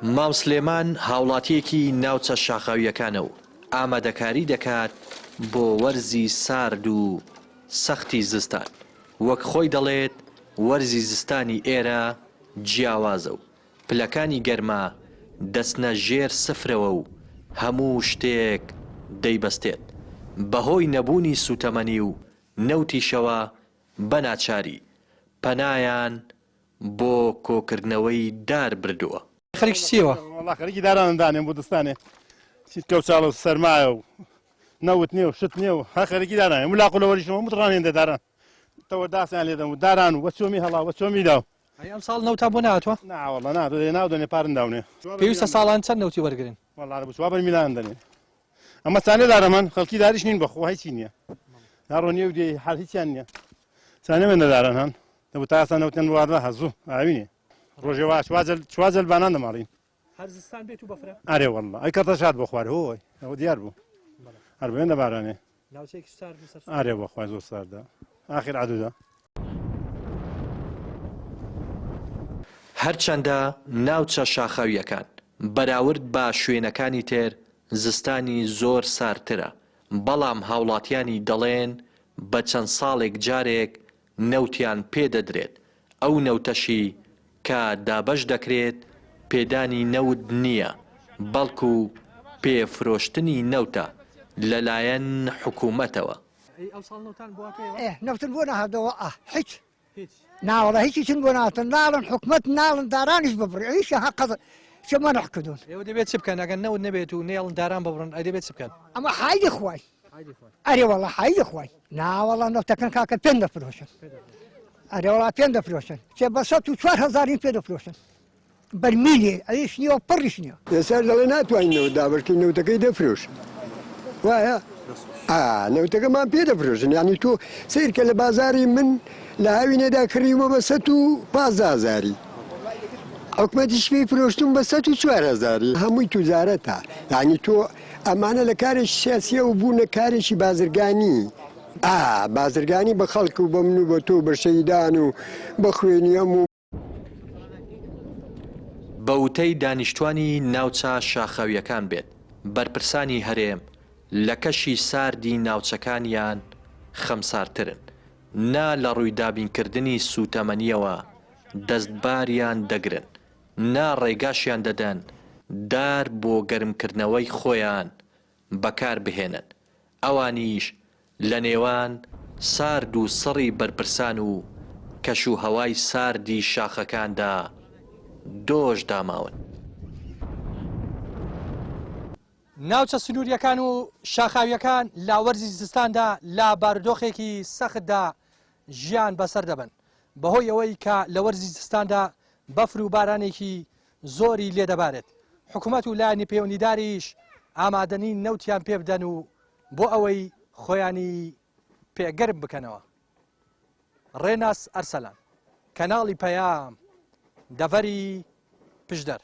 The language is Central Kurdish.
مام سلێمان هاوڵاتییەکی ناوچە شاخاوییەکانە و ئامادەکاری دەکات بۆ وەرزی سارد و سەختی زستان، وەک خۆی دەڵێت وەرزی زستانی ئێرە جیاوازە و پلەکانی گەرما دەچنە ژێر سفرەوە و هەموو شتێک دەیبەستێت، بەهۆی نەبوونی سوتەمەنی و نەوتیشەوە بە ناچاری پەنایان بۆ کۆکردنەوەی دار بردووە. خەریکی چیەوە؟ وەڵا خەریکی دارانم دانێم بۆ دستانێ چیتکە و چاڵ و سەرمایە و نەوت نییە و شت نییە و هەر خەریکی دارانێ ملاق و لەوەریشەوە متڕانێن دە داران تەوە داسیان لێدەم و داران و وە چۆمی هەڵا وە چۆمی داو. ئەی ئەمساڵ نەوتان بۆ نەهاتووە؟ نا وەڵا نا دەێ ناو دەنێ پارن داونێ. پێویستە ساڵان چەند نەوتی وەرگرن؟ وەڵا بۆ چوا بەرمیلان دەنێ ئەمە چانێ دارەمان خەڵکی داریش نین بەخوا هیچی نییە ناڕۆ نیە و دێ حال هیچیان نییە چانێ من داران هەن دەبوو تا ئاسان نەوتیان بواردا هەزوو ئاوینێ ڕۆژێ وا چواجل چواجل بانان دەماڵین هەر زستان بێت و بەفرە ئەرێ والله ئەی کەتە شاد بۆ خوار هۆی ئەوە دیار بوو هەر بێن لە بارانێ ناوچەیەکی سارد و سەر ئارێ بۆ خوای زۆر ساردە ئاخر عدودا. هەرچەندە ناوچە شاخاوییەکان بەراورد بە شوێنەکانی تر زستانی زۆر ساردترە، بەڵام هاوڵاتیانی دەڵێن بە چەند ساڵێک جارێک نەوتیان پێ دەدرێت، ئەو نەوتەشی کە دابەش دەکرێت پێدانی نەوت نییە، بەڵکو پێ فرۆشتنی نەوتە لەلایەن حکومەتەوە. ئەی ئەوساڵ نەوتان بۆ هاتەوە؟ ئێ نەوتن بۆ نەهاتەوە ئا هیچ ناوەڵا هیچیشن بۆ ناتن ناڵن حکومەت ناڵن دارانیش ببڕی ئەویش هە قەز چ مەنع کردوون. ئێوە دەبێت چ بکەن ئەگەر نەوت نەبێت و نەیەڵن داران ببڕن ئەی دەبێت چ بکەن؟ ئەمە حایدی خوای ئەرێ وەڵا حایدی خوای ناوەڵا نەوتەکەن کاکە پێم دەفرۆشن ئەرێ وەڵا پێم دەفرۆشن چێ بە 104 هەزارین پێ دەفرۆشن بەرمیلێ ئەویش نییە و پڕیش نییە. ئێستا دەڵێ ناتوانین نەوت دابەشکەین نەوتەکەی دەفرۆشن وایە ئا نەوتەکەمان پێ دەفرۆشن یعنی تۆ سەیرکە لە بازاری من لە هاوینێدا کڕیومە بە 115 هەزاری حکومەتیش پێی فرۆشتم بە 104 هەزاری هەمووی توجارەتە یعنی تۆ ئەمانە لە کارێکی سیاسیە و بوونە کارێکی بازرگانی ئا بازرگانی بە خەڵک و بە من و بە تۆ بە شەیدان و بە خوێنی ئەم و بە وتەی دانیشتوانی ناوچە شاخاوییەکان بێت، بەرپرسانی هەرێم لە کەشی ساردی ناوچەکانیان خەمساردترن، نا لە ڕووی دابینکردنی سووتەمەنییەوە دەستباریان دەگرن، نا ڕێگاشیان دەدەن دار بۆ گەرمکردنەوەی خۆیان بەکار بهێنن، ئەوانیش لە نێوان سارد و سڕی بەرپرسان و کەش و هەوای ساردی شاخەکاندا دۆش داماون. ناوچە سنوورییەکان و شاخاوییەکان لە وەرزی زستاندا لە بارودۆخێکی سەختدا ژیان بەسەر دەبەن، بەهۆی ئەوەی کە لە وەرزی زستاندا بەفر و بارانێکی زۆری لێدەبارێت، حکومەت و لایەنی پەیوەندیداریش ئامادەنین نەوتیان پێبدەن و بۆ ئەوەی خۆیانی پێ گەرم بکەنەوە. ڕێناس ئەرسەلان، کەناڵی پەیام، دەڤەری پشدەر.